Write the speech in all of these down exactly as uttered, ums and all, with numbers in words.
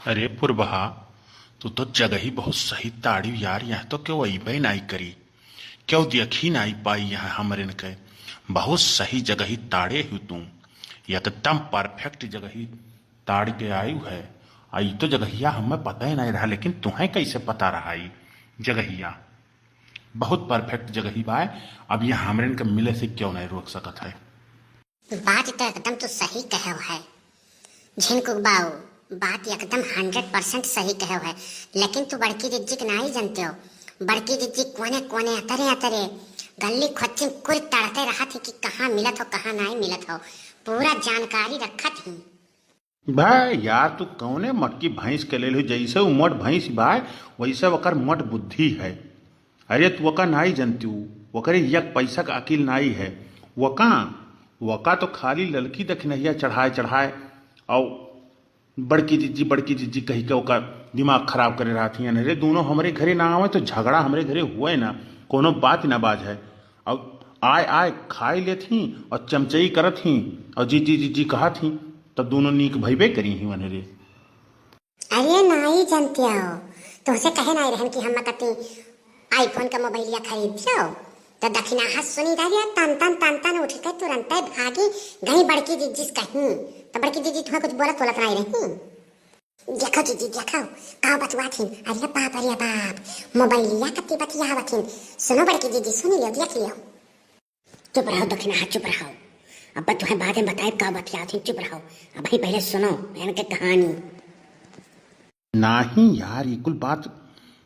अरे पुरबहा, तू तो जगही बहुत सही ताड़ी यार, यहाँ तो केहू अइबे नाई करी, केहू देखी नाई पाई यहाँ हमरेन के। बहुत सही जगही ताड़े हू तू, एकदम perfect जगही ताड़ के आयु है। आ ई तो जगहिया हमें पता ही नाई रहा, लेकिन तुहें कैसे पता रहा ई जगहिया? बहुत perfect जगही बाय। अब यहाँ हमरेन के मिले से केहू नाई रोक सकत है। बात तो एकदम तू सही कहे है झिनकुक बाऊ, बात एकदम हंड्रेड परसेंट सही कहे है। लेकिन तू बड़की जिज्जी के नाई जानते हो, बड़की जिज्जी कोने कोने अतरे अतरे गली खोचिन कुर तड़ते रहत ही कि कहाँ मिलत हो, कहाँ नाई मिलत हो, पूरा जानकारी रखत ही। भाई यार, तू कौने मटकी भैंस के लेल हो? जैसे उ मोट भैंस बाय, वैसे ओकर मोट बुद्धि है। अरे, तू ओका नाई जनत्यू, ओकरे एक पैसा का अकिल नाई है। ओका, ओका तो खाली ललकी दखिनहिया चढ़ाए चढ़ाए, और बड़की जिज्जी, बड़की जिज्जी कही के ओका दिमाग खराब करे रहत हियन। अरे, दोनों हमरे घरे ना आवे तो झगड़ा हमरे घरे हुए ना, कोनो बात ना बाज है। और आय आय खाई लेत ही और चमचई करत ही और जिज्जी जिज्जी कहत ही, तो दोनों नीक भइबे करी ही वनरे। अरे नाई जनते हो, तुहसे कहे नाई रहन कि हम कती iPhone का मोबाइलिया खरीद दियो, तो दखिनाहा सुनी रहिया, तन तन तन तन उठ के तुरंते भागी गई बड़की जिज्जी से कहीं। तो बड़की जिज्जी तुम्हें कुछ बोलत बोलत नाई रही। देखो जिज्जी, देखो, का बतुआत हिन। अरे बाप, अरे बाप, मोबाइलिया कती बतियावत हिन। सुनो बड़की जिज्जी, सुनी लियो, देख लियो। चुप रहो दखिनाहा, चुप रहो। अब तुहें बाद में बताइब का बतियावत हिन, चुप रहो। अबही पहिले सुनो इनके कहानी। नाही यार, ई कुल बात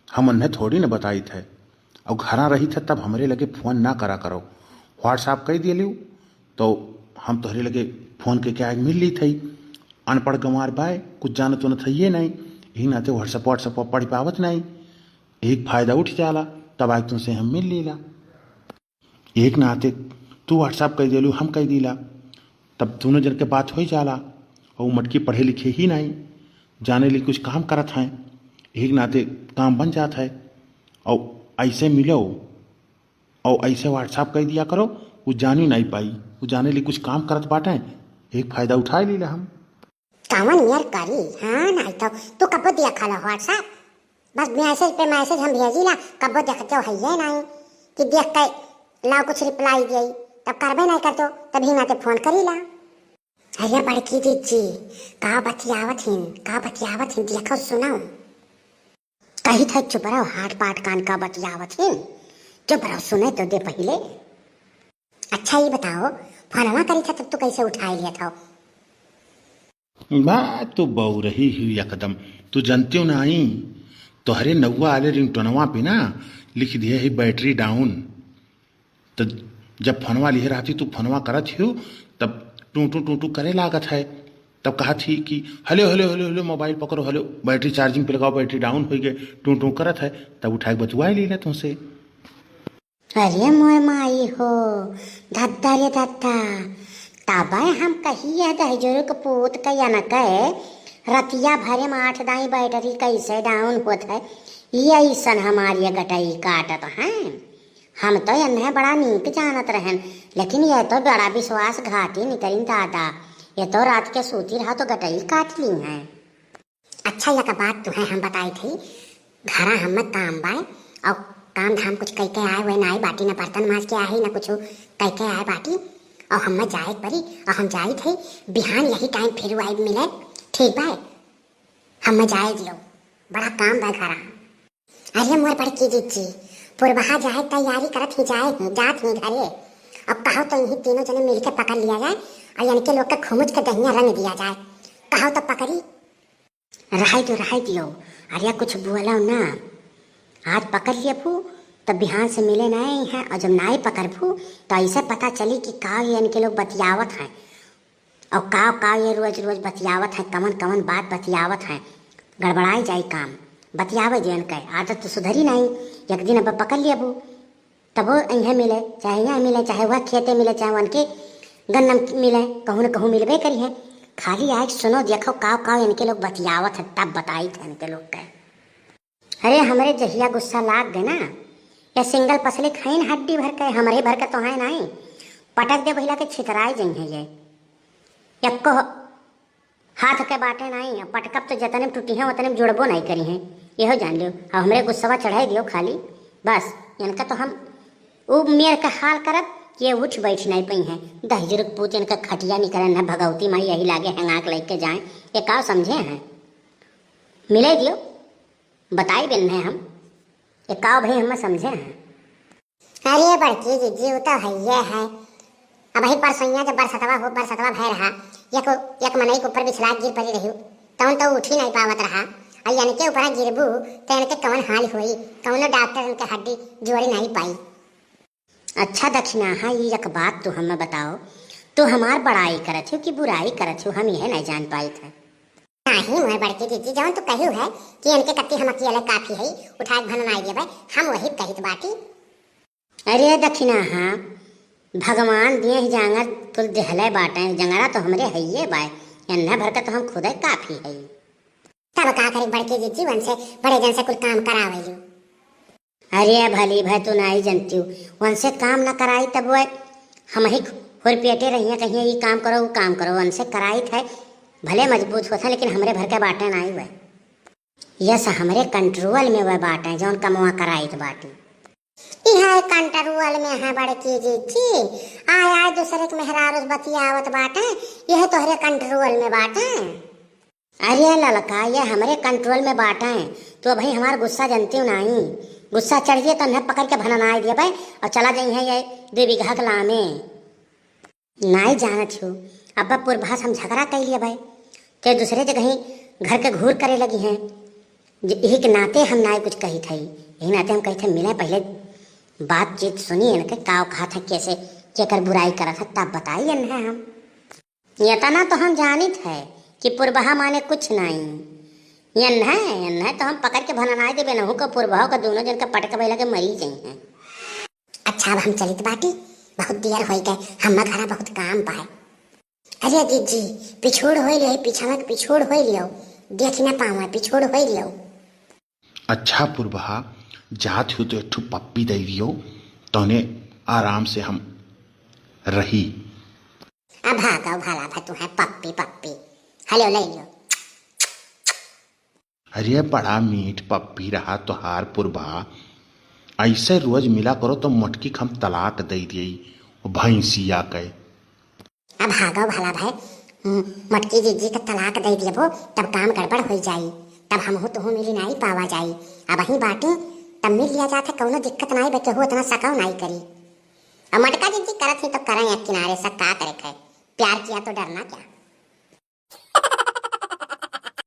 हम उन्हें थोड़ी न बताइत है। और घरा रहित है तब हमरे लगे फोन ना करा करो, WhatsApp कइ दिए लियो, तो हम तोहरे लगे फोन कइके आज मिल लीत हई। अनपढ़ गंवार बाय, कुछ जानत उनत हइये नाई, यही नाते WhatsApp, WhatsApp पर पढ़ पावत नाई, एक फायदा उठ जाला, तब आज तुमसे हम मिल लीला। एक नाते तू WhatsApp कइ देलू, हम कइ दीला, तब दोनों जन के बात होइ जाला। और मटकी पढ़े लिखे ही नाई, जाने ली कुछ काम करत हैं, एक नाते काम बन जात है। और ऐसे मिलो और ऐसे WhatsApp कइ दिया करो, वो जानी नाई पाई, वो जाने ली कुछ काम करत बाटे, एक फायदा उठाए लीला हम। कवन यार करी, हाँ, नाई तो तू कबो देखा लो WhatsApp, बस message पे message हम भेजी ला, कबो देखते हो है ये नाई कि देख के लाओ कुछ reply दिए, तब करबे नाई करतो, तब ही नाते फोन करी ला। अरे बड़की जिज्जी, का बतियावत हिन, का बतियावत हिन, देखो सुनो। कही था चुप रहो, हाथ पाट कान का बतियावत हिन, चुप रहो, सुने तो दे पहिले। अच्छा, ये बताओ, फोनवा करी था तब तू कैसे उठाए लिया था? बा, तू बौरही ही एकदम। तू जनत्यो नाई, तोहरे नउआ वाले रिंगटोनवा पे ना लिख दिए है battery down। तो जब फोनवा लिहे रहती, तू फोनवा करत हियो, तब टू टू टू टू करे लागत है। तब कहत ही कि हेलो हेलो हेलो हेलो, मोबाइल पकड़ो, हेलो, battery charging पे लगाओ, battery down होइ गए, टू टू करत है। तब उठाए के बतुआए लीला तुमसे। अरे मोर माई हो, धद्दा रे धद्दा, तबे हम कहिए दहिजोर के पूत के यनके रतिया भरे में आठ दाई battery कैसे down होत है, ये ऐसन हमारी ये गटई काटत हैं। हम तो इन्हें बड़ा नीक जानत रहन, लेकिन ये तो बड़ा विश्वासघाती निकलिन दादा, ये तो रात के सूती रहा तो गटई काट ली हैं। अच्छा, एक बात तुहें हम बताई थी, घरा हमें काम बाय, और काम धाम कुछ कइके आए हुए नाई बाटी, ना बर्तन माज के आए, ना कुछ कइके आए बाटी, और हमें जाए के पड़ी, और हम जाई थे बिहान यही time फिर आई मिले, ठीक बाय? हमें जाए दियो, बड़ा काम बाय घरा। अरे मोर बड़की जिज्जी, पुरबहा जाए तैयारी करत ही, जाए ही, जात ही घरे। अब कहो तो इन्हीं तीनों जने मिलके पकड़ लिया जाए, और इनके लोग के घुमुच के दहिया रंग दिया जाए। कहो तो पकड़ी। रहाई दियो, रहाई दियो। अरे कुछ बोलो ना। आज पकड़ लिए फू, तब बिहान से मिले नहीं हैं, और जब नाई पकड़ फू, तो ऐसे पता चली कि का ये इनके लोग बतियावत हैं, और का का ये रोज रोज बतियावत हैं, कवन कवन बात बतियावत हैं। गड़बड़ाई जाई काम। बतियावे जे इनके आदत तो सुधरी नहीं। एक दिन अब पकड़ लिए फू, तब वो इन्हें मिले, चाहे यहाँ मिले, चाहे वह खेते मिले, चाहे उनके गन्ना मिले, कहूँ न कहूँ मिलबे करी है। खाली आए सुनो, देखो काव काव इनके लोग बतियावत है, तब बताई थे इनके लोग के। अरे हमरे जहिया गुस्सा लाग गए ना, या सिंगल पसली खाइन हड्डी भर के, हमरे भर के तो है नहीं, पटक दे भैला के छितराई जइहे ये। यक्को हाथ के बाटे नाई, अब पटकब तो जतने में टूटी हैं, उतने में जुड़बो नाई करी हैं। यहो जान लियो, अब हमरे गुस्सवा चढ़ाई दियो खाली। बस, इनका तो हम उ मेर के हाल करब कि ये उठ बैठ नाई पई हैं। दहिजरुक पूत इनका खटिया निकरे न भगवती माई यही लागे हेंगा के लेके जाए। ये का समझे हैं? मिले दियो, बताई बिन है हम। ये का भाई हम समझे हैं? अरे बड़की जिज्जी, उ तो हइये है। अबही परसैया जब बरसतवा हो, बरसतवा भय रहा, एक, एक मनई के ऊपर बिछला गिर पड़ी रही, तउन तो उठी नाई पावत रहा। और इनके ऊपर गिरबू, तो इनके कवन हाल होई? कउनो डॉक्टर इनके हड्डी जोड़ी नाई पाई। अच्छा दखिनाहा, ई एक बात तू हमें बताओ, तू हमार बड़ाई करत हो कि बुराई करत हो, हम यह नाई जान पाइत है। नाहीं मोर बड़की जिज्जी, जउन तू कहियो है कि इनके कत्ती हम अकेले काफी है, उठा के भन नाई देबे, हम वही कहित बाटी। अरे दखिनाहा, भगवान दिए ही जांगर कुल देहले बाटे, जंगरा तो हमरे हइये बाय, एन्ने भर के तो हम खुदे काफी हई। तब का करे बड़की जिज्जी, वनसे बड़े जन से कुल काम करावे लू। अरे भली भाई, तू नाई जनती हो, वनसे काम न कराई तब वह हम ही हुरपेटे रहिए, कहिए ई काम करो, उ काम करो, वनसे कराई थे, भले मजबूत होत है, लेकिन हमरे भर के बाटे नाई वह। यस, हमरे कंट्रोल में वह बाटे, जउन कमवा कराइत बाटी। इहे कंट्रोल में है बड़की जिज्जी। आय आय दूसरे के मेहरारू से बतियावत बाटे, यह तोहरे कंट्रोल में बाटे। अरे ललका, ये हमरे कंट्रोल में बाटे। तू अबही हमार गुस्सा जनती हो नाई। गुस्सा चढ़ जाए तो इन्हें पकड़ के भननाई देबे और चला जाई है ये दो बीघा के लामे। नाई जानत हो, अब्बा पुरबहा से हम झगड़ा कइ लिया भाई, ते दूसरे जगह ही घर के घूर करे लगी हैं। जे यही के नाते हम नाई कुछ कही थे, यही नाते हम कही थे मिले, पहले बातचीत सुनी इनके, का कहत है, कैसे, केकर बुराई करत है, तब बताई इन्हें हम। इतना तो हम जानित है कि पुरबहा माने कुछ नाई। इन्हें, इन्हें तो हम पकड़ के भननाई देबे, नहू का पुरबहा का दोनों जन के पटक बैला के मरी जाई हैं। अच्छा, अब हम चलित बाटी, बहुत देर होई गए, हम घरा बहुत काम बा। अरे जिज्जी, पिछोड़ होई लियो, पीछा में पिछोड़ होई लियो, देख न पावे, पिछोड़ होई लियो। अच्छा पुरबहा, जात हो तो एक ठो पप्पी दे दियो, तौने आराम से हम रही। अब भागो भला भा तू है पप्पी, पप्पी, हलो ले लियो। अरे बड़ा मीठ पप्पी रहा तोहार पुरबहा, ऐसे रोज मिला करो तो मोटकी के हम तलाक दे दिए, भैंसिया के। अब भागो भला भाई, हम्म, मोटकी जिज्जी के तलाक दे देबो, तब काम गड़बड़ हो जाई, तब हमहू तुहू मिली नाई पावा जाई। अब वहीं बाटी, तब मिल लिया जात है, कौनो दिक्कत नाई बा, केहू इतना सकाव नाई करी। अब मोटका जिज्जी करत ही तो करें एक किनारे से, का करे खाए, प्यार किया तो डरना क्या।